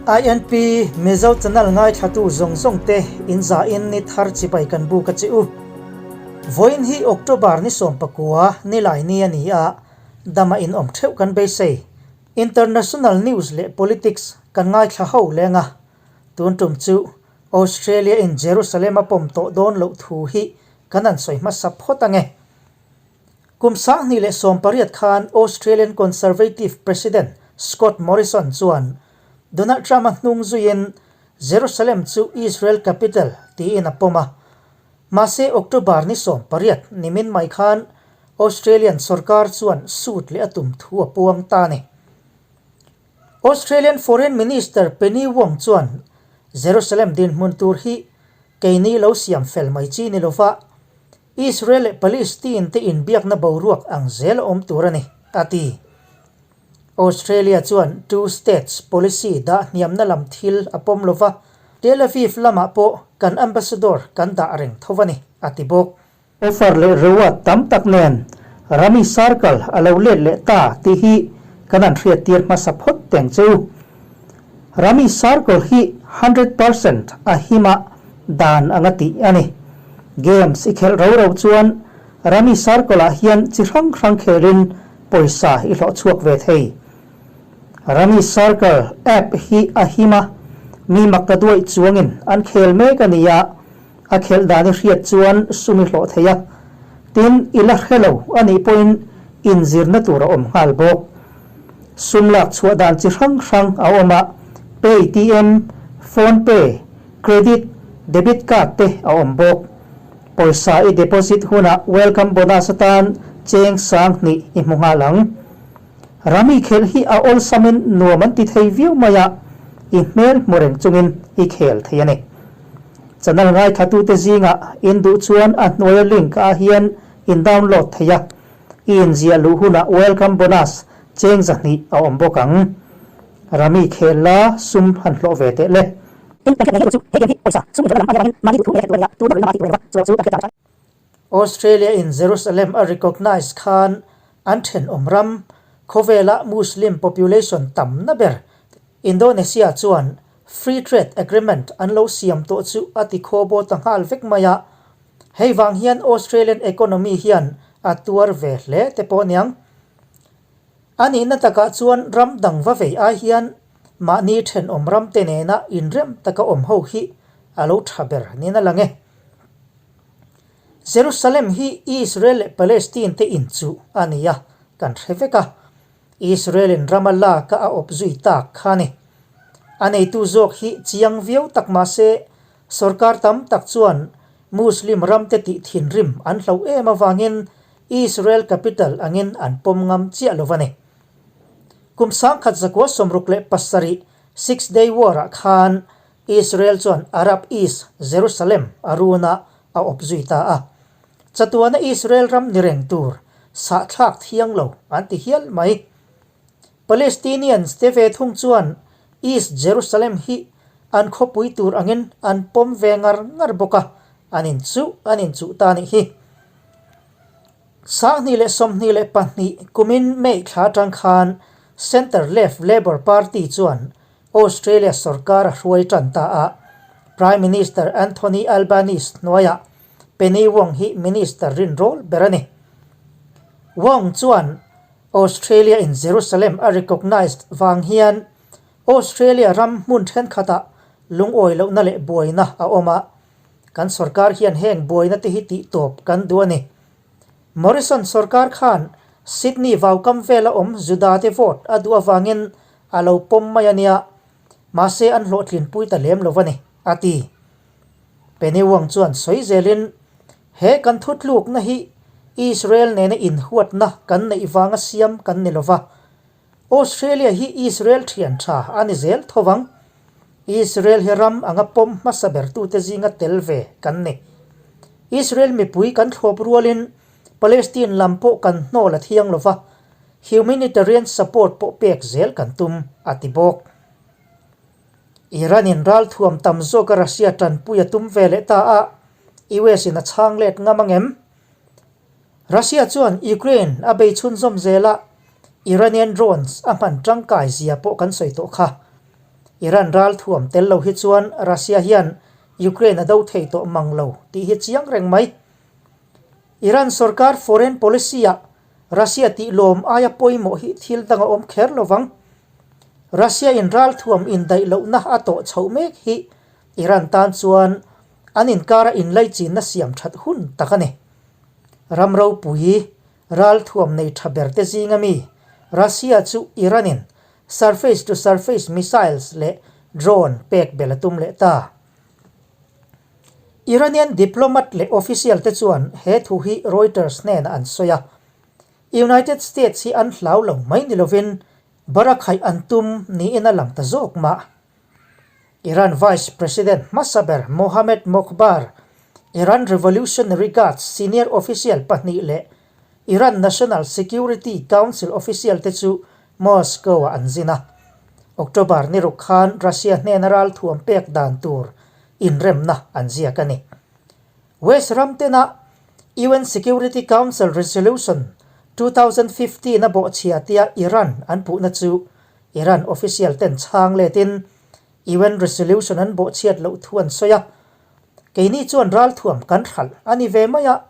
INP Mizo channel ngaithlatu zawng zawng te in za in ni thar chibai kan buk a che u. Vawiin hi October ni 19 nilai ni a ni a, dama in awm theuh kan beisei. International news leh politics kan ngaithla ho leng a, tun tum chu Australia in Jerusalem a pawm tawh dawn loh thu hi kan han sawi hmasa phawt ange. Kum 2018 khan Australian Conservative President Scott Morrison chuan Donald Trump-a hnung zuiin Jerusalem chu Israel capital tiin a pawm a. Mahse October ni 18 nimin mai khan Australian sorkar chuan suit leh a tum thu a puang ta a ni. Australian Foreign Minister Penny Wong chuan Jerusalem dinhmun tur hi keini lo siam fel mai chi ni lova, Israel leh Palestine te inbiakna boruak ang zel a awm tur a ni, a ti. Australia chuan two states policy dah hniamna lam thil a pawm lova, Tel Aviv lamah pawh kan ambassador kan dah reng tho a ni, a ti bawk. Offer leh reward tam tak nen Rami Sarkal a lo let leh ta tih hi kan han hriattir hmasa phawt teng che u. Rami Sarkal hi 100% a hima dan anga tih a ni. Games i khelh ro ro chuan Rami Sarkal-ah hian chi hrang hrang khelin pawisa i hlawh chhuak ve thei. Rami Sarkal app hi a hima mi mak ta duaih chuangin an khel mek a ni a, A khelh dan i hriat chuan sum i hlawh thei a, tin i la hre lo a nih pawhin inzirna tur a awm nghal bawk. Sum lak chhuah dan chi hrang hrang a awm a, Paytm, PhonePe, Credit, Debit Card te a awm bawk. Pawisa i deposit hunah welcome bonus atan cheng 2000 i hmu nghal ang. Rami khelh hi a awlsamin nuam an ti thei viau mai a, i hmel hmu reng chungin i khel thei a ni. Channel ngaithlatute zingah in duh chuan a hnuaia link ah hian in download thei a, i inziah luh hunah welcome bonus cheng 200 a awm bawk ang. Rami khel la sum han hlawh ve teh le. Australia in Jerusalem a recognise khan an thenawm ram khawvela Muslim population tamna ber Indonesia chuan Free Trade Agreement an lo siam tawh chu a ti khaw ta nghal vek mai a, hei vang hian Australian economy hian a tuar ve hle te pawh aniang. A nihna takah chuan ram dang va vei ai hian mahni thenawm ram te nena inrem taka awm ho hi a lo tha ber niin a lang e. Jerusalem hi Israel leh Palestine te inchuh a ni a, kan hre vek a. Israel-in rama lak a a awp zui tak kha a ni. A neitu zawk hi chiang viau tak mah se, sorkar tam tak chuan Muslim ramte tih thinrim an hloh em avangin Israel capital angin an pawm ngam chiah lo a ni. Kum 1967 Six Day War-ah khan Israel chuan Arab East Jerusalem a run a, a awp zui ta a. Chatuana Israel ram ni reng tur sahthlak thiang lo an ti hial mai. Palestinians te ve thung chuan East Jerusalem hi an khawpui tur angin an pawm ve ngar ngar bawk a, an inchuh an inchuh ta nih hi. 2022 kumin May thla atang khan Centre Left Labour Party chuan Australia sorkar a hruai tan ta a, Prime Minister Anthony Albanese hnuaiah Penny Wong hi Minister rinrawl ber a ni. Wong chuan Australia in Jerusalem a recognised vang hian Australia ram hmun thenkhatah lungawi lohna leh buaina a awm a, kan sorkar hian heng buaina te hi tihtawp kan duh a ni. Morrison sorkar khan Sydney vaukam vela awm Juda te vote a duh avangin a lo pawm mai a nia, mahse an hlawhtlinpui ta lem lo a ni, a ti. Penny Wong chuan sawi zelin, He kan thutlukna hi Israel nena inhuatna kan neih vanga siam kan ni lova, Australia hi Israel thian tha a ni zel tho vang. Israel hi ram anga pawm hmasa bertute zinga tel ve kan ni. Israel mipui kan thlawp rualin Palestine lam pawh kan hnawl a thiang lova, humanitarian support pawh pek zel kan tum, a ti bawk. Iran-in ralthuam tam zawka Russia tanpui a tum ve leh ta a, US-in a chhang let ngam ang em? Russia chuan Ukraine a bei chhunzawm zel a, Iranian drones a hman tangkai zia pawh kan sawi tawh kha. Iran ralthuam tel lo hi chuan Russia hian Ukraine a do thei tawh mang lo tih hi chiang reng mai. Iran sorkar foreign policy-ah Russia tih lawm aia pawimawh hi thil dang a awm kher lo vang. Russia-in ralthuam indaih lohna a tawh chhoh mek hi Iran tan chuan an inkara inlaichinna siam that hun tak a ni. Ram ropui ralthuam nei tha ber te zinga mi Russia chu Iran-in surface-to-surface missiles leh drone pek belh a tum leh ta. Iranian diplomat leh official te chuan he thu hi Reuters hnenah an sawi a. United States hi an hlau lo mai ni lovin barakhaih an tum niin a lang ta zawk mah. Iran Vice President hmasa ber Mohammad Mokhbar, Iran Revolutionary Guards senior official pahnih leh Iran National Security Council official te chu Moscow-ah an zin a. October ni ruk khan Russia hnena ralthuam pek dan tur inremna an ziak a ni. West ram tena UN Security Council Resolution 2015 a bawhchhia tia Iran an puhna chu Iran official ten chhang letin UN resolution an bawhchhiat loh thu an sawi a, keini chuan ralthuam kan hralh a ni ve mai a,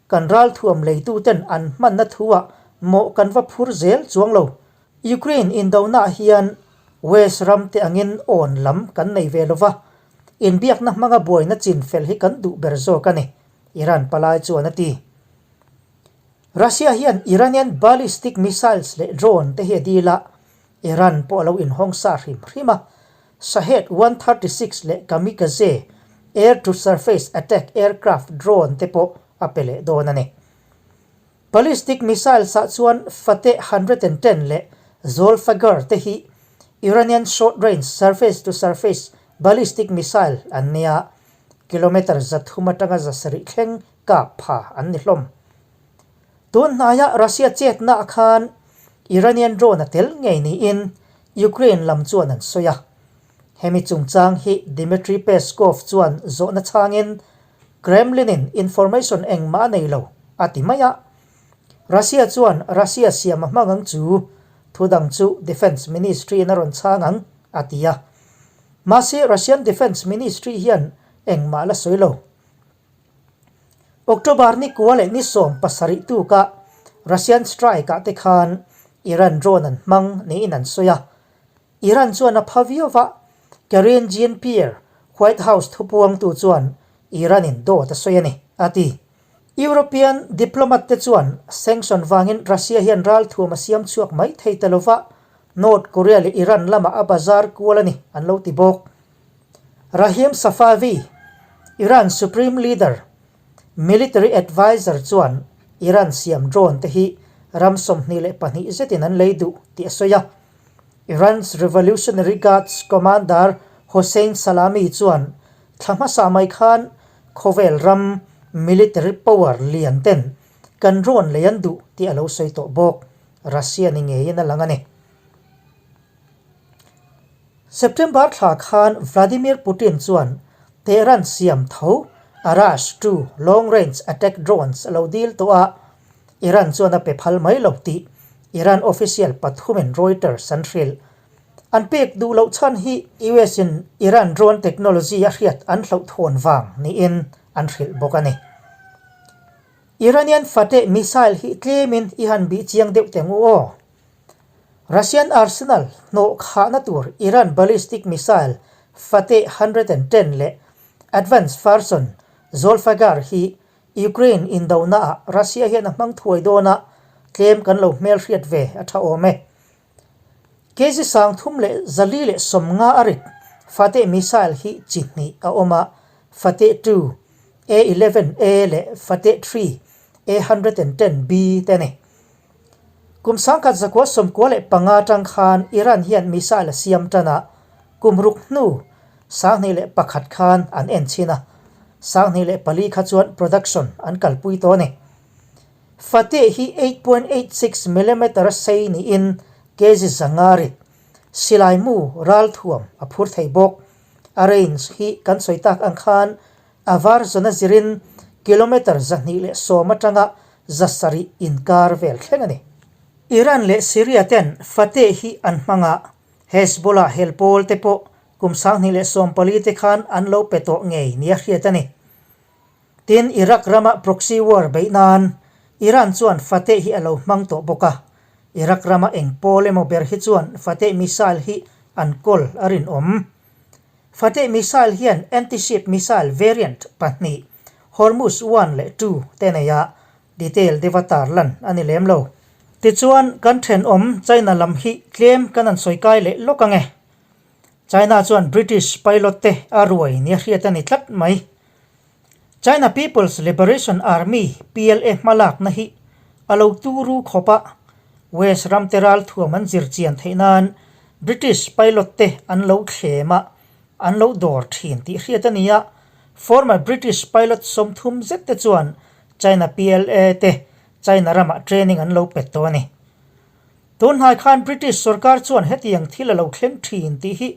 kan ralthuam leitu ten an hmanna thu ah mawh kan va phur zel chuang lo. Ukraine indonaah hian West ram te angin awn lam kan nei ve lova, inbiakna hmanga buaina chin fel hi kan duh ber zawk a ni, Iran palai chuan a ti. Russia hian Iranian ballistic missiles leh drone te hi a dil a, Iran pawh a lo inhawng sa hrim hrim a, Shahed 136 leh Kamikaze air-to-surface attack aircraft drone te pawh a pe leh dawn a ni. Ballistic missiles ah chuan Fateh 110 leh Zolfaghar te hi Iranian short-range surface-to-surface ballistic missile an nia, kilometre 300 atanga 700 thleng kap pha an ni hlawm. Tun hnaia Russia chetnaah khan Iranian drone a tel ngei niin Ukraine lam chuan an sawi a. Hemi chungchang hi Dmitry Peskov chuan zawhna chhangin Kremlin-in information engmah a nei lo a ti mai a. Russia chuan Russia siam a hmang ang chu, thudang chu Defence Ministry-in a rawn chhang ang a ti a. Mahse Russian Defence Ministry hian engmah la sawi lo. October ni kua leh ni 17 tuka Russian strike ah te khan Iran drone an hmang niin an sawi a. Iran chuan a pha viau va, Karine Jean-Pierre, White House thupuangtu chuan Iran in dawt a sawi a ni, a ti. European diplomat te chuan sanction vangin Russia hian ralthuam a siam chhuak mai thei ta lova, North Korea leh Iran lamah a bazar kual a ni, an lo ti bawk. Rahim Safavi, Iran Supreme Leader, Military Adviser chuan Iran siam drone te hi ram 22 zetin an lei duh tih a sawi a. Iran's Revolutionary Guards Commander Hossein Salami chuan thla hmasa mai khan khawvel ram military power lian ten kan drone lei an duh tih a lo sawi tawh bawk. Russia ni ngeiin a lang a ni. September thla khan Vladimir Putin chuan Tehran siam tho Arash 2 long-range attack drones a lo dil tawh a, Iran chuan a pe phal mai lo tih Iran official pathumin Reuters an hrilh. An pek duh loh chhan hi US in Iran drone technology a hriat an hlauhthawn vang niin an hrilh bawk a ni. Iranian Fateh missile hi tlemin i han bih chiang deuh teh ngu aw. Russian arsenal hnawh khahna tur Iran ballistic missile Fateh 110 leh advanced version Zolfaghar hi Ukraine indonaah Russia hian a hmang thuai dawn a, tlem kan lo hmelhriat ve a tha awm e. Kg 3450 a rit Fateh missile hi chi hnih a awm a, Fateh 2, A-11A leh Fateh 3, A-110B te a ni. Kum 1995 atang khan Iran hian missile a siam tan a, kum ruk hnu 2001 khan an en chhin a, 2004 kha chuan production an kalpui tawh a ni. Fateh hi 8.86 millimeter a sei niin kg 500 rit silai mu ralthuam a phur thei bawk. A range hi kan sawi tak ang khan A var zawn a zirin kilometre 210 atanga 700 inkar vel thleng a ni. Iran leh Syria ten Fateh hi an hmang a. Hezbollah hel pawl te pawh kum 2014 te khan an lo pe tawh ngei nia hriat a ni. Tin, Iraq rama proxy war beih nan Iran chuan Fateh hi a lo hmang tawh bawk a. Iraq rama eng pawl emaw ber hi chuan Fateh missile hi an kawl a rinawm. Fateh missile hian anti-ship missile variant pahnih, Hormuz one leh two te nei a, detail deuha tarlan a ni lem lo. Tichuan, kan thenawm China lam hi tlem kan han sawi kai leh lawk ang e. China chuan British pilot te a ruai nia hriat a ni tlat mai. China People's Liberation Army, PLA, hmalakna hi a lo turu khawp a, West ram te ralthuam an zir chian theih nan British pilot te an lo thlem a, an lo dawr thin tih hriat a ni a. Former British pilot 30 zet te chuan China PLA te China ramah training an lo pet tawh a ni. Tun hnai khan British sorkar chuan hetiang thil a lo thleng thin tih hi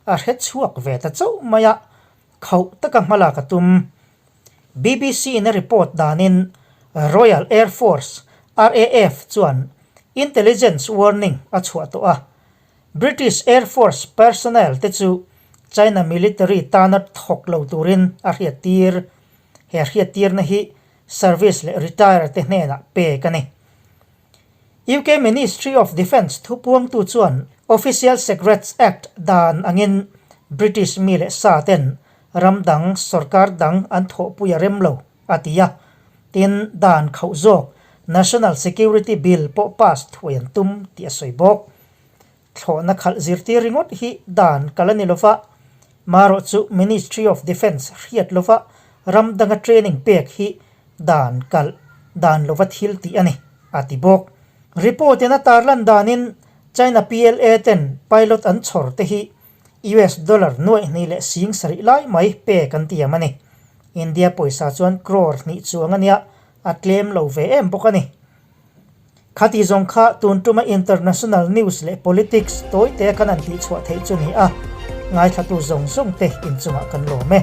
a hre chhuak ve ta chauh mai a, khauh taka hmalak a tum. BBC in a report danin Royal Air Force, RAF, chuan intelligence warning a chhuah tawh a. British Air Force personnel te chu China military tana thawk lo turin a hriattir. He hriattirna hi service leh retire te hnenah pek a ni. UK Ministry of Defence thupuangtu chuan Official Secrets Act dan angin British mi leh sa ten ram dang sorkar dang an thawhpui a rem lo, a ti a. Tin, dan khauh zawk National Security Bill pawh pass thuai an tum tih a sawi bawk. Thlawhna khalh zirtir ringawt hi dan kal a ni lova, marawh chu Ministry of Defence hriat lova ram danga training pek hi dan kalh dan lova thil tih a ni, a ti bawk. Report in a tarlan danin China PLA ten pilot an chhawr te hi US dollar nuaih hnih leh sing sarih lai mai pek an tiam a ni. India pawisa chuan crore hnih chuang a nia, a tlem lo ve em bawk a ni. Khati zawng kha tun tuma international news leh politics tawite kan han tihchhuah theih chu ni a, ngaithlatu zawng zawng te inchungah kan lawm e.